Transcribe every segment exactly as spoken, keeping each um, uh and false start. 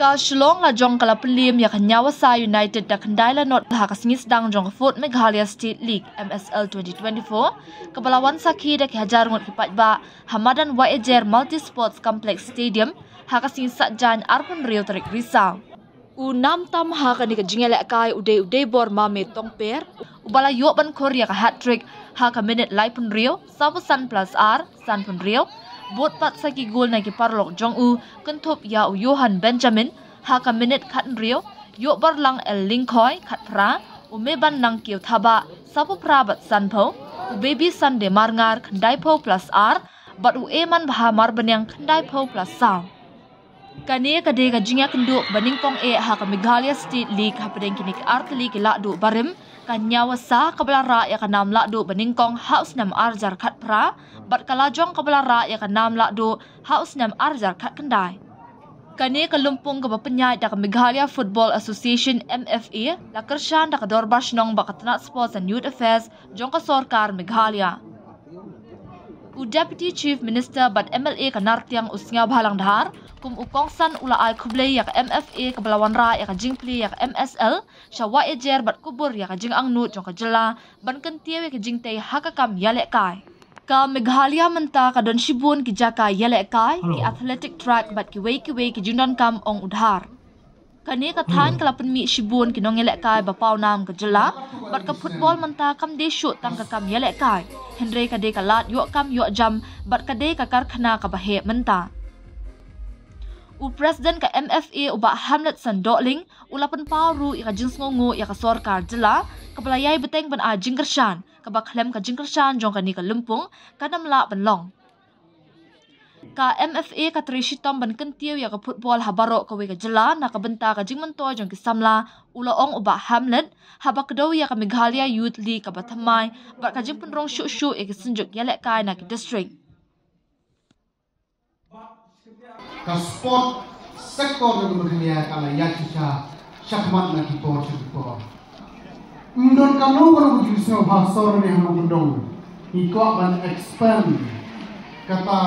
Ka Shillong lajong ka la pynliem ïa ka Nyawasa United da khyndai la not ha ka sngi sdang jong ka Fourth Meghalaya State League, M S L twenty twenty-four, kaba la wan sakhi da ki hajar ngut ki paidbah ha madan Wahiajer Multi Sports Complex Stadium ha ka sngi Saitjaiñ arphew hynriew tarik Risaw. U nam tam ha kane ka jingïalehkai u dei u Deibormame Tongper, uba la ïoh ban khur ïa ka hat-trick ha ka minit laiphew hynriew, sawphew san plus ar, sanphew hynriew, bud pat sa ki gol na ki paralok jong u, kynthup ïa u Johan Benjamin ha ka minit khathynriew, Ïohbarlang L Lyngkhoi khatphra, u Mebanlang Kiewthabah sawphew phra bad sanphew, u Baby Sunday Marngar khyndaiphew plus ar, bad u Emanbha Marbaniang khyndaiphew plus saw. Kane ka dei ka jingïakynduh ba nyngkong eh ha ka Meghalaya State League hapdeng kine ki artylli ki lahduh barim, ka Nyawasa kaba la rah ïa ka nam lahduh ba nyngkong ha u snem arhajar khatphra, bad ka lajong kaba la rah ïa ka nam lahduh ha u snem arhajar khatkhyndai. Kane ka lympung kaba pynïaid da ka Meghalaya Football Association, M F A, la kyrshan da ka Dorbar Shnong bad ka tnat Sports and Youth Affairs jong ka sorkar Meghalaya. U Deputy Chief Minister bad M L A ka Nartiang, u Sniawbhalang Dhar, kum u kongsan u la ai khublei ïa ka M F A kaba la wanrah ïa ka jingplie ïa ka M S L sha Wahiajer bad kubur ïa ka jingangnud jong ka jylla ban kyntiew ïa ka jingtei ha ka kam ïalehkai. Ka Meghalaya mynta ka don shibun ki jaka ïalehkai, ki athletic track bad kiwei kiwei ki jingdonkam, ong u Dhar. Kane ka thaiñ ka la pynmih shibun ki nongïalehkai ba pawnam ka jylla, bad ka football mynta kam dei shuh tang ka kam ïalehkai, hynrei ka dei ka lad ïoh kam ïoh jam, bad ka dei ka karkhana kaba heh mynta. U President ka M F A, u Bah Hamletson Dohling, u la pynpaw ruh ïa ka jingsngewnguh ïa ka sorkar jylla kaba la ïai bteng ban ai jingkyrshan, kaba khlem ka jingkyrshan jong kane ka lympung kan ym lah ban long. Ka M F A ka trei shitom ban kyntiew ïa ka football ha baroh kawei ka jylla na ka bynta ka jingmyntoi jong ki samla, u la ong u Bah Hamlet, haba kdew ïa ka Meghalaya Youth League kaba thymmai bad ka jingpynrung shuh shuh ïa ki synjuk ïalehkai na ki district. Ka sport sector jong ka Meghalaya ka la ïaid shisha shakhmat na ki por sha ki por. Ym don kano kano ka jingsngewbha sor ne ha nongkyndong. Ngi kwah ban expand kata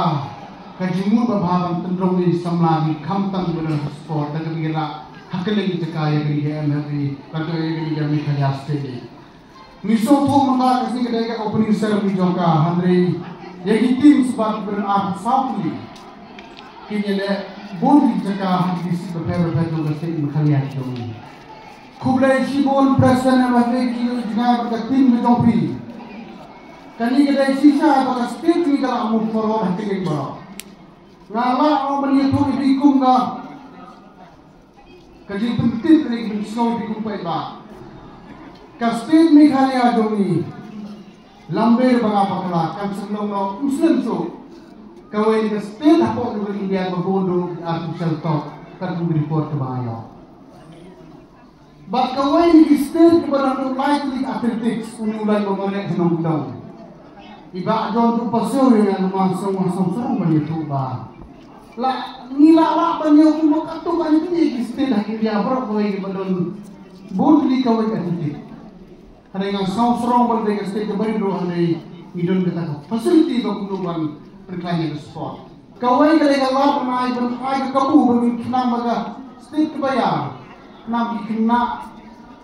ka jingmut ba bha ban tynrong ïa ki samla, khamtam kiba don ha sport, da kaba ngi lah ha kylleng ki jaka ïa kane ka M F A, kata ïa kane ka Meghalaya State League. Ngi sngewthuh mynta ka sngi ka dei ka opening ceremony jong ka, hynrei ïa ki team sba kiba don arphew saw tylli kin ïaleh bun ki jaka ha ki district bapher bapher jong ka state Meghalaya jong ngi. Khublei shibun President M F A, ki jngai bad ka team ka jong phi. Kane ka dei shisha ba ka state ngi ka la move forward ha ki liang baroh. Nga lah ban ïathuh ïa phi kum ka Ka jingpyntip kane ka jingsngew ïa phi kum paidbah. Ka state Meghalaya jong ngi, lam dei ba nga bakla, kan sngewlong noh, ym slem shuh. Kawei na ka state hapoh jong ka India ba bun ruh ki artificial turf, katkum ka report kaba nga ïoh. Bad kawei na ki state kiba don ruh lai tylli ki athletics, une u line ba mareh ha nongkyndong. I Bah John Tupasew ïa nga, nga sngewsarong ban ïathuh ba la ngi la lah ban ïoh kumba katto katne ki state ha India baroh kawei kiba don bun tylli kawei ka athletics. Hynrei nga sngewsarong ba dei ka state kaba ri ruh hynrei ngi don kata ka facility ba kumno ban pynkhlaiñ ïa ka sport. Kawei ka dei ka lad ban ai, ban ai ka kabu ba ngin khnang ba ka state kaba ïar, khnang ki khynnah,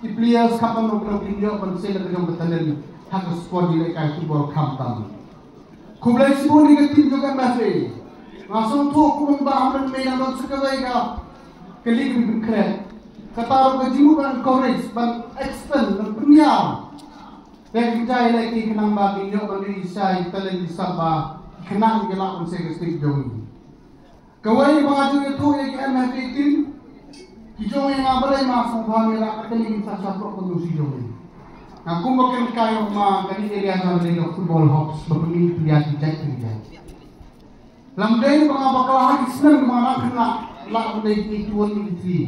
ki players, khamtam nongkyndong kin ïoh ban sei la ka jong ka talent ha ka sport jingïalehkai football khamtam. Khublei shibun ïa ka team jong ka M F A. Nga sngewthuh kumba Bah Hamlet Mei nang don sa kawei ka kali ka bym khreh. Kata ruh ka jingmut ban encourage, ban expand, ban pynïar. Te ki jai leh ki khnang ba ki ïoh ban ïoh i shai talent i sap ba ki khnang ki lah ban sei ka state jong ngi. Kawei ba nga ju ïathuh ïa ki M F A team, ki jong ngi nga balei ma sngewbha ngi lah ka kali ki sa sap lok ka nusi jong ngi. Nga kumba ken kai ma kali area jong ngi ka football hops ba pyngi pynïar ki jait ki jait. Lam dei ba nga bakla ha ki snem ba nga dang khynnah, lah ban dei ki eighty one, eighty three.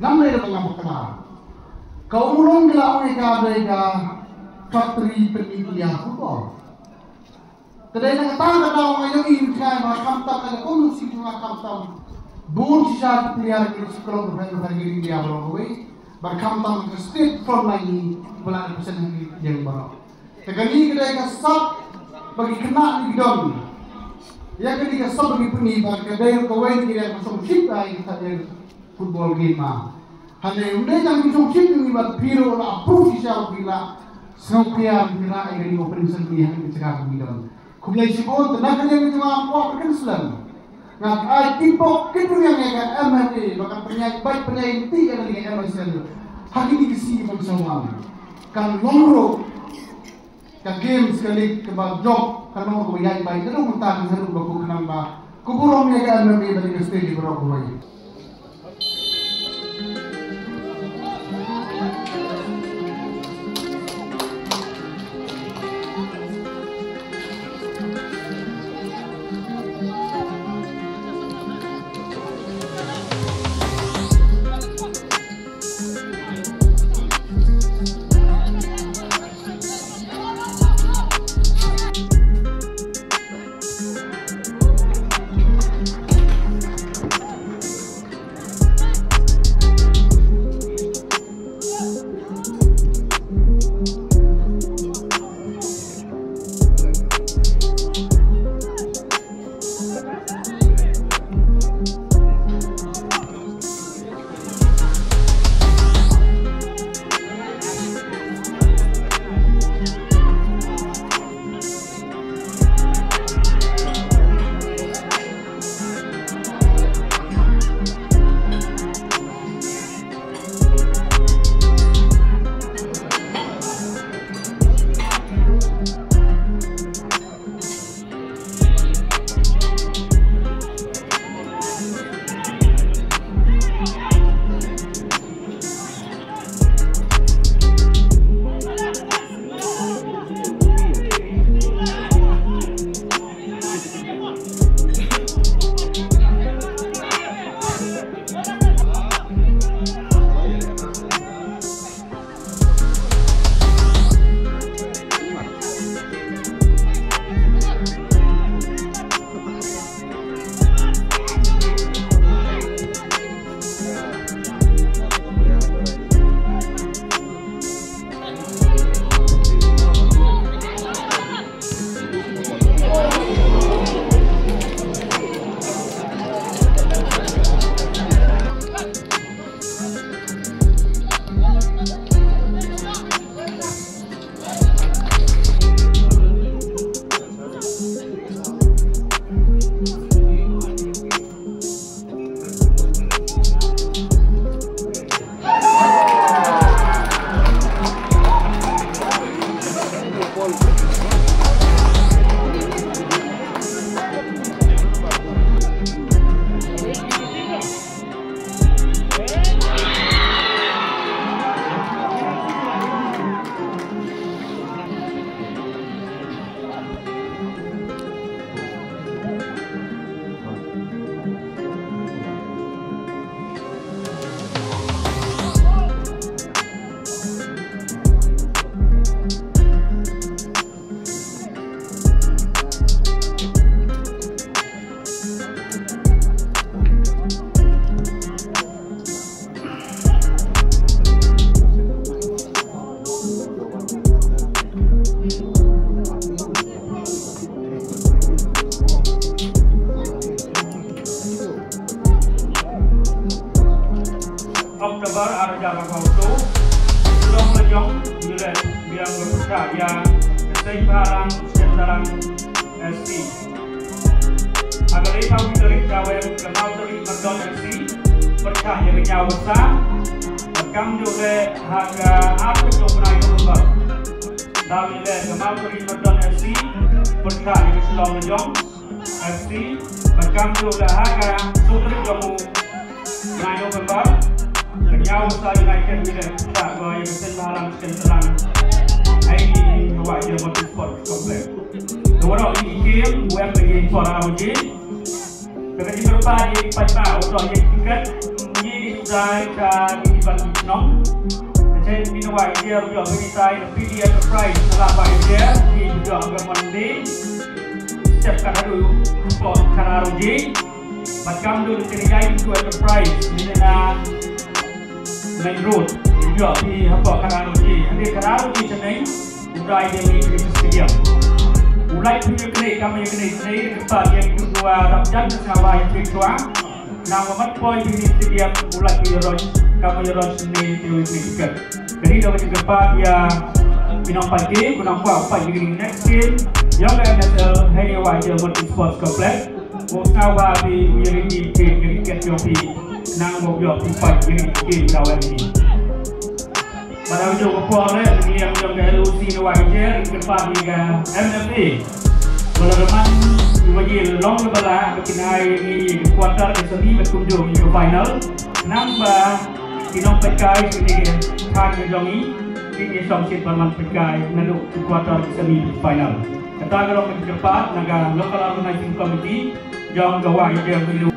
Lam dei ba nga bakla. Ka Umrong ki la ong ïa ka dei ka factory pynïaid football. Ka dei na kata ka daw nga ïohi mynta ba khamtam na ka kum si nga khamtam. Bun shisha ki player ki skrong ba ba ki India ba long kawei. Ba khamtam ka state front line ni ba la represent ha ki India ba long. Te kane ka dei ka sap ba ki khynnah ki don. Ïa kane ka sap ba ki pynïaid ba ka dei kawei ki ïa ka song ship ai ka dei. Football game ma. Hynrei ym dei tang ki jong ki jong ngi, bad phi ruh la approve shisha, phi la sngewkhia, phi la ai kane ka opening ceremony ha kane ka jaka kaba ngi don. Khublei shibun. Te na kane ka jaka kwah pyrkhat slem, nga ai tip bok kynriang ïa ka M F A ba kan pynïaid beit pynïaid lynti ïa kane ka M S L ha kine ki sngi kiban sa wan. Kan long ruh ka games, ka league kaba jop, kan long kaba ïaid beit, ka long mynta ka sdang ba kut khnang ba ka burom ïa ka M M A bad ïa ka state baroh kawei. October ar hajar arphew saw, Shillong la jong, ngi la biang la pyrshah ïa ka seng bhalang seng tarang S C. Ha ka laiphew tarik Jymmang ka Mawtari Myrdon F C pyrshah ïa ka Ñiawasa. Bad kam ju leh ha ka arphew tarik November, daw ïaleh ka Mawtari Myrdon F C pyrshah ïa ka Shillong la jong F C. Bad kam ju leh ha ka sotarik jong u Nine November, ka Ñiawasa United Village, ka ko ïa ka seng bhalang seng tarang. Ai ni ni wa ïa multi sport complex. Ka waroh ïa ki kem, u em ïa ki por ha u ji. Ka ka ji berpa ïa ki paidbah, u doh ïa ki kat, ïa ki dai ka ki ban nong. Ka chen ni wa ïa u doh ïa ki dai ka P D Enterprise, ka la ba ïa ki doh ka Monday. Step ka hadu, ko ka ru ji. Bad kam dun ka ri jai tu enterprise ni na main road. Ïoh phi hapoh Kharkhorum. Hadien Kharkhorum te neng u dai de ni kri stadium. U lai phi kri kam ïa kri kri kpa ïa tu dua dap jan na wa ïa kri tua. Nang wa mat poi ïa kine ki stadium u la ki ïaroh, kam ïaroh ne te u ne ki kat. Kane da ka jingkyrpad ïa ki nongpait game, ki nongkwah pait ïa kine ki next game jong ka M S L ha kane Wahjir Multi Sports Complex. Ko sngewbha phi u ïa ring ki game ïa ki kat jong phi, nang wa ïoh phi pait ïa kine ki game da wan ïa kine. Bad ha kajuh ka por, eh, ngi ïa jong ka L O C na Wahjir, kyrpad ïa ka M F A. Ba la da man, ba ïa long ba la, ba kin ai ïa ngi ïa ka quarter, ka semi, bad kumjuh ïa ka final. Nang ba ki nongpeitkai, kine ki than jong ngi, kine shong shit ban man peitkai, naduh ka quarter, ka semi, ka final. Kata ka long ka jingkyrpad na ka Local Organizing Committee jong ka Wahjir Multi